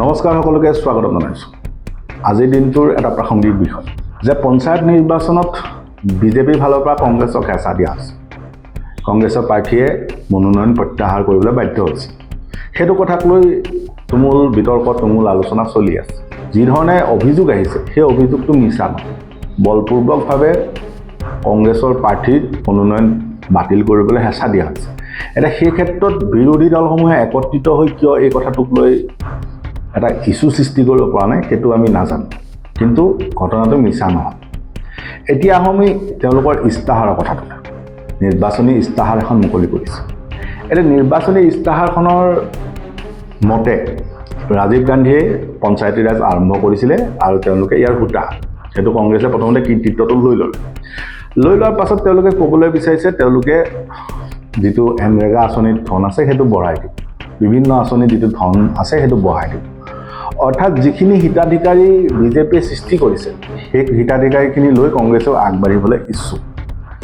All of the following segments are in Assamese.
নমস্কাৰ, সকলোকে স্বাগতম জনাইছোঁ। আজিৰ দিনটোৰ এটা প্ৰাসংগিক বিষয় যে পঞ্চায়ত নিৰ্বাচনত বিজেপিৰ ফালৰ পৰা কংগ্ৰেছক হেঁচা দিয়া হৈছে। কংগ্ৰেছৰ প্ৰাৰ্থীয়ে মনোনয়ন প্ৰত্যাহাৰ কৰিবলৈ বাধ্য হৈছে। সেইটো কথাক লৈ তুমুল বিতৰ্ক, তুমুল আলোচনা চলি আছে। যিধৰণে অভিযোগ আহিছে, সেই অভিযোগটো মিছা নহয়। বলপূৰ্বকভাৱে কংগ্ৰেছৰ প্ৰাৰ্থীৰ মনোনয়ন বাতিল কৰিবলৈ হেঁচা দিয়া হৈছে। এতিয়া সেই ক্ষেত্ৰত বিৰোধী দলসমূহে একত্ৰিত হৈ কিয় এই কথাটোক লৈ এটা ইছ্যু সৃষ্টি কৰিব পৰা নাই, সেইটো আমি নাজানো। কিন্তু ঘটনাটো মিছা নহয়। এতিয়া আহোঁ আমি তেওঁলোকৰ ইস্তাহাৰৰ কথাটোলৈ। নিৰ্বাচনী ইস্তাহাৰ এখন মুকলি কৰিছে। এতিয়া নিৰ্বাচনী ইস্তাহাৰখনৰ মতে ৰাজীৱ গান্ধীয়ে পঞ্চায়তী ৰাজ আৰম্ভ কৰিছিলে আৰু তেওঁলোকে ইয়াৰ হোতা। সেইটো কংগ্ৰেছে প্ৰথমতে কৃতিত্বটো লৈ ল'লে। লৈ লোৱাৰ পাছত তেওঁলোকে ক'বলৈ বিচাৰিছে, তেওঁলোকে যিটো এনৰেগা আঁচনিত ধন আছে, সেইটো বঢ়াই দিব। বিভিন্ন আঁচনিত যিটো ধন আছে, সেইটো বঢ়াই দিব। অৰ্থাৎ যিখিনি হিতাধিকাৰী বিজেপিয়ে সৃষ্টি কৰিছে, সেই হিতাধিকাৰীখিনি লৈ কংগ্ৰেছেও আগবাঢ়িবলৈ ইচ্ছুক।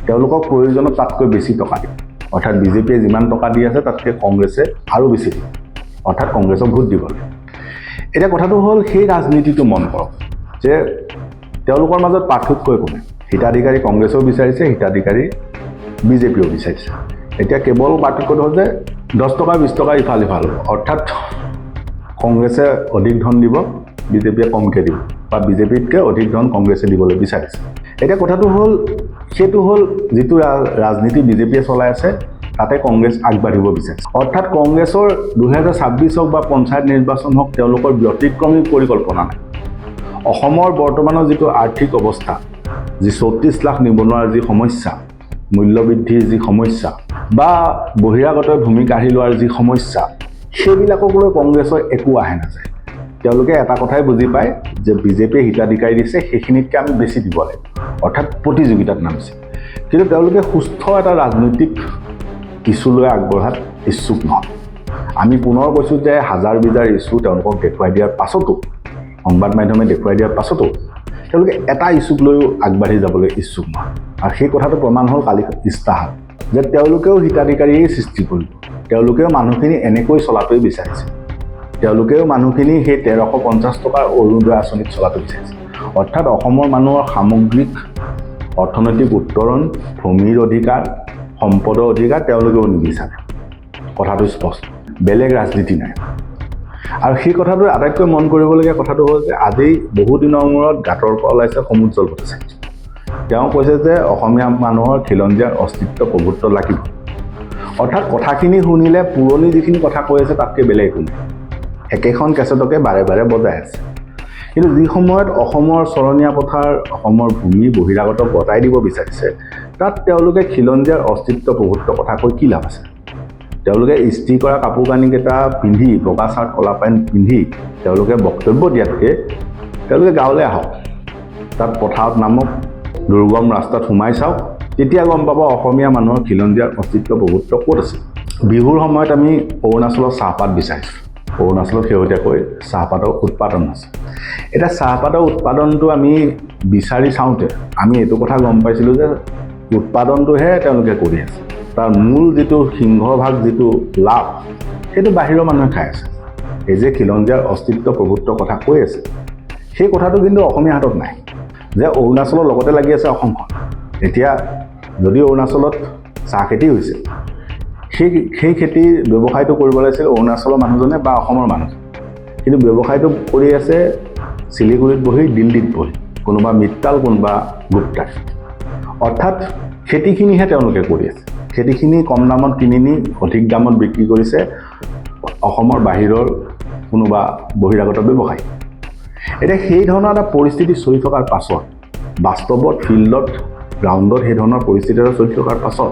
তেওঁলোকক প্ৰয়োজনত তাতকৈ বেছি টকা দিব। অৰ্থাৎ বিজেপিয়ে যিমান টকা দি আছে, তাতকৈ কংগ্ৰেছে আৰু বেছি দিব। অৰ্থাৎ কংগ্ৰেছক ভোট দিব লাগে। এতিয়া কথাটো হ'ল, সেই ৰাজনীতিটো মন কৰক যে তেওঁলোকৰ মাজত পাৰ্থক্য একো নাই। হিতাধিকাৰী কংগ্ৰেছেও বিচাৰিছে, হিতাধিকাৰী বিজেপিয়েও বিচাৰিছে। এতিয়া কেৱল পাৰ্থক্যটো হ'ল যে 10 টকা, 20 টকা ইফাল সিফাল হ'ব। অৰ্থাৎ কংগ্ৰেছে অধিক ধন দিব, বিজেপিয়ে কমকৈ দিব বা বিজেপিতকৈ অধিক ধন কংগ্ৰেছে দিবলৈ বিচাৰিছে। এতিয়া কথাটো হ'ল, সেইটো হ'ল যিটো ৰাজনীতি বিজেপিয়ে চলাই আছে, তাতে কংগ্ৰেছ আগবাঢ়িব বিচাৰিছে। অৰ্থাৎ কংগ্ৰেছৰ 2026 হওক বা পঞ্চায়ত নিৰ্বাচন হওক, তেওঁলোকৰ ব্যতিক্ৰমী পৰিকল্পনা নাই। অসমৰ বৰ্তমানৰ যিটো আৰ্থিক অৱস্থা, যি 34 লাখ নিবনুৱাৰ যি সমস্যা, মূল্যবৃদ্ধিৰ যি সমস্যা বা বহিৰাগতই ভূমি কাঢ়ি লোৱাৰ যি সমস্যা, সেইবিলাকক লৈ কংগ্ৰেছৰ একো আহে নাযায়। তেওঁলোকে এটা কথাই বুজি পায় যে বিজেপিয়ে হিতাধিকাৰী দিছে, সেইখিনিতকৈ আমি বেছি দিব লাগিব। অৰ্থাৎ প্ৰতিযোগিতাত নামিছে। কিন্তু তেওঁলোকে সুস্থ এটা ৰাজনৈতিক ইছ্যু লৈ আগবঢ়াত ইচ্ছুক নহয়। আমি পুনৰ কৈছোঁ যে হাজাৰ বিজাৰ ইছ্যু তেওঁলোকক দেখুৱাই দিয়াৰ পাছতো, সংবাদ মাধ্যমে দেখুৱাই দিয়াৰ পাছতো তেওঁলোকে এটা ইছ্যুক লৈও আগবাঢ়ি যাবলৈ ইচ্ছুক নহয়। আৰু সেই কথাটো প্ৰমাণ হ'ল কালি ইস্তাহাৰ যে তেওঁলোকেও হিতাধিকাৰীয়েই সৃষ্টি কৰিব। তেওঁলোকেও মানুহখিনি এনেকৈ চলাটোৱেই বিচাৰিছে। তেওঁলোকেও মানুহখিনি সেই 1350 টকাৰ অৰুণোদয় আঁচনিত চলাটো বিচাৰিছে। অৰ্থাৎ অসমৰ মানুহৰ সামগ্ৰিক অৰ্থনৈতিক উত্তৰণ, ভূমিৰ অধিকাৰ, সম্পদৰ অধিকাৰ তেওঁলোকেও নিবিচাৰে। কথাটো স্পষ্ট, বেলেগ ৰাজনীতি নাই। আৰু সেই কথাটোৰ আটাইতকৈ মন কৰিবলগীয়া কথাটো হ'ল যে আজি বহুদিনৰ মূৰত গাঁতৰ পৰা ওলাইছে সমুজ্জ্বল ভট্টাচাৰ্য। তেওঁ কৈছে যে অসমীয়া মানুহৰ খিলঞ্জীয়াৰ অস্তিত্ব, প্ৰভুত্ব লাগিব। অৰ্থাৎ কথাখিনি শুনিলে পুৰণি যিখিনি কথা কৈ আছে, তাতকৈ বেলেগ একো নাই। একেখন কেছেটকে বাৰে বাৰে বজাই আছে। কিন্তু যি সময়ত অসমৰ চৰণীয়া পথাৰ, অসমৰ ভূমি বহিৰাগতক গতাই দিব বিচাৰিছে, তাত তেওঁলোকে খিলঞ্জীয়াৰ অস্তিত্ব, প্ৰভুত্ব কথা কৈ কি লাভ আছে? তেওঁলোকে ইস্ত্ৰি কৰা কাপোৰ কানিকেইটা পিন্ধি, বগা চাৰ্ট, কলা পেণ্ট পিন্ধি তেওঁলোকে বক্তব্য দিয়াতকৈ তেওঁলোকে গাঁৱলৈ আহক, তাত পথাৰত নামক, দুৰ্গম ৰাস্তাত সোমাই চাওক। তেতিয়া গম পাব অসমীয়া মানুহৰ খিলঞ্জীয়াৰ অস্তিত্ব, প্ৰভুত্ব ক'ত আছে। বিহুৰ সময়ত আমি অৰুণাচলত চাহপাত বিচাৰিছোঁ। অৰুণাচলত শেহতীয়াকৈ চাহপাতৰ উৎপাদন হৈছে। এতিয়া চাহপাতৰ উৎপাদনটো আমি বিচাৰি চাওঁতে আমি এইটো কথা গম পাইছিলোঁ যে উৎপাদনটোহে তেওঁলোকে কৰি আছে, তাৰ মূল যিটো সিংহভাগ, যিটো লাভ, সেইটো বাহিৰৰ মানুহে খাই আছে। এই যে খিলঞ্জীয়াৰ অস্তিত্ব, প্ৰভুত্বৰ কথা কৈ আছে, সেই কথাটো কিন্তু অসমীয়া হাতত নাই যে অৰুণাচলৰ লগতে লাগি আছে অসমখন। এতিয়া যদি অৰুণাচলত চাহ খেতি হৈছে, সেই খেতিৰ ব্যৱসায়টো কৰিব লাগিছিল অৰুণাচলৰ মানুহজনে বা অসমৰ মানুহজনে। কিন্তু ব্যৱসায়টো কৰি আছে শিলিগুৰিত বহি, দিল্লীত বহি কোনোবা মিত্তাল, কোনোবা গুপ্তাই। অৰ্থাৎ খেতিখিনিহে তেওঁলোকে কৰি আছে। খেতিখিনি কম দামত কিনি নি অধিক দামত বিক্ৰী কৰিছে অসমৰ বাহিৰৰ কোনোবা বহিৰাগত ব্যৱসায়ী। এতিয়া সেই ধৰণৰ এটা পৰিস্থিতি চলি থকাৰ পাছত, বাস্তৱত ফিল্ডত, গ্ৰাউণ্ডত সেই ধৰণৰ পৰিস্থিতি এটা চলি থকাৰ পাছত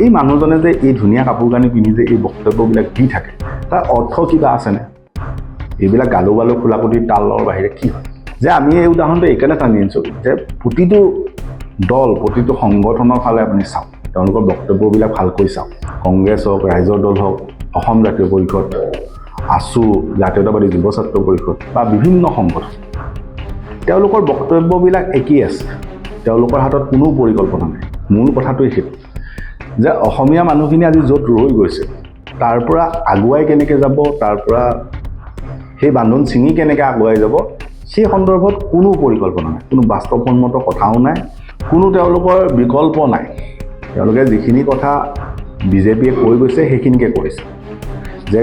এই মানুহজনে যে এই ধুনীয়া কাপোৰ কানি পিন্ধি যে এই বক্তব্যবিলাক দি থাকে, তাৰ অৰ্থ কিবা আছেনে? এইবিলাক গালো গালো খোলাকুটিৰ তালৰ বাহিৰে কি হয়? যে আমি এই উদাহৰণটো এইকাৰণে টানি আনিছোঁ যে প্ৰতিটো দল, প্ৰতিটো সংগঠনৰ ফালে আপুনি চাওক, তেওঁলোকৰ বক্তব্যবিলাক ভালকৈ চাওক। কংগ্ৰেছ হওক, ৰাইজৰ দল হওক, অসম জাতীয় পৰিষদ, আছু, জাতীয়তাবাদী যুৱ ছাত্ৰ পৰিষদ বা বিভিন্ন সংগঠন, তেওঁলোকৰ বক্তব্যবিলাক একেই আছে। তেওঁলোকৰ হাতত কোনো পৰিকল্পনা নাই। মূল কথাটোৱেই সেইটো যে অসমীয়া মানুহখিনি আজি য'ত ৰৈ গৈছে, তাৰ পৰা আগুৱাই কেনেকৈ যাব, তাৰ পৰা সেই বান্ধোন ছিঙি কেনেকৈ আগুৱাই যাব সেই সন্দৰ্ভত কোনো পৰিকল্পনা নাই, কোনো বাস্তৱসন্মত কথাও নাই, কোনো তেওঁলোকৰ বিকল্প নাই। তেওঁলোকে যিখিনি কথা বিজেপিয়ে কৈ গৈছে সেইখিনিকে কৰিছে, যে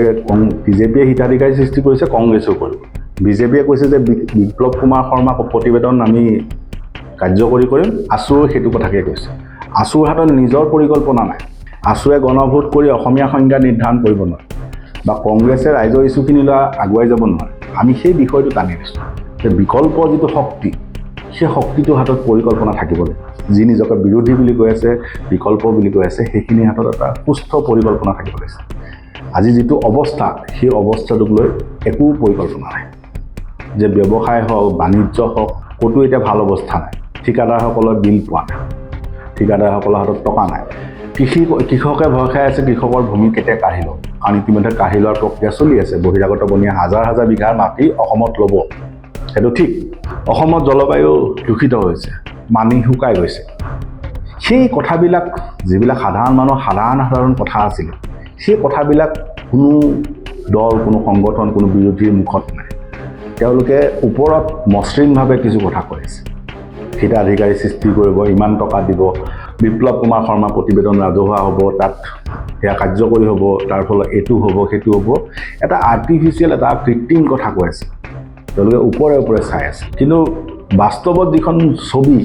বিজেপিয়ে হিতাধিকাৰী সৃষ্টি কৰিছে, কংগ্ৰেছেও কৰিব। বিজেপিয়ে কৈছে যে বিপ্লৱ কুমাৰ শৰ্মা প্ৰতিবেদন আমি কাৰ্যকৰী কৰিম, আছুৱেও সেইটো কথাকে কৈছে। আছুৰ হাতত নিজৰ পৰিকল্পনা নাই। আছুৱে গণভোট কৰি অসমীয়া সংজ্ঞা নিৰ্ধাৰণ কৰিব নোৱাৰে বা কংগ্ৰেছে ৰাইজৰ ইছ্যুখিনি লৈ আগুৱাই যাব নোৱাৰে। আমি সেই বিষয়টো টানি দিছোঁ যে বিকল্প যিটো শক্তি, সেই শক্তিটোৰ হাতত পৰিকল্পনা থাকিব লাগিব। যি নিজকে বিৰোধী বুলি কৈ আছে, বিকল্প বুলি কৈ আছে, সেইখিনিৰ হাতত এটা সুস্থ পৰিকল্পনা থাকিব লাগিছে। আজি যিটো অৱস্থা, সেই অৱস্থাটোক লৈ একো পৰিকল্পনা নাই। যে ব্যৱসায় হওক, বাণিজ্য হওক, ক'তো এতিয়া ভাল অৱস্থা নাই। ঠিকাদাৰসকলৰ বিল পোৱা নাই, ঠিকাদাৰসকলৰ হাতত টকা নাই। কৃষকে ভয় খাই আছে কৃষকৰ ভূমি কেতিয়া কাঢ়ি ল'ব, কাৰণ ইতিমধ্যে কাঢ়ি লোৱাৰ প্ৰক্ৰিয়া চলি আছে। বহিৰাগত বনিয়া হাজাৰ হাজাৰ বিঘাৰ মাটি অসমত ল'ব, সেইটো ঠিক। অসমত জলবায়ু দূষিত হৈছে, পানী শুকাই গৈছে। সেই কথাবিলাক যিবিলাক সাধাৰণ মানুহৰ সাধাৰণ সাধাৰণ কথা আছিলে, সেই কথাবিলাক কোনো দল, কোনো সংগঠন, কোনো বিৰোধীৰ মুখত নাই। তেওঁলোকে ওপৰত মসৃণভাৱে কিছু কথা কৈ আছে, হিতাধিকাৰী সৃষ্টি কৰিব, ইমান টকা দিব, বিপ্লৱ কুমাৰ শৰ্মা প্ৰতিবেদন ৰাজহুৱা হ'ব, তাত সেয়া কাৰ্যকৰী হ'ব, তাৰ ফলত এইটো হ'ব, সেইটো হ'ব। এটা আৰ্টিফিচিয়েল, এটা কৃত্ৰিম কথা কৈ আছে। তেওঁলোকে ওপৰে ওপৰে চাই আছে, কিন্তু বাস্তৱত যিখন ছবি,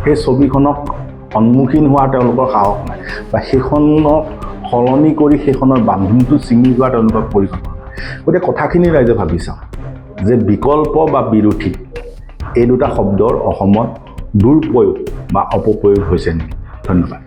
সেই ছবিখনক সন্মুখীন হোৱাৰ তেওঁলোকৰ সাহস নাই বা সেইখনক সলনি কৰি সেইখনৰ বান্ধোনটো ছিঙি যোৱাৰ তেওঁলোকৰ পৰিকল্পনা নাই। গতিকে কথাখিনি ৰাইজে ভাবি চাওক যে বিকল্প বা বিৰোধী এই দুটা শব্দৰ অসমত দুৰ্প্ৰয়োগ বা অপপ্ৰয়োগ হৈছে নেকি? ধন্যবাদ।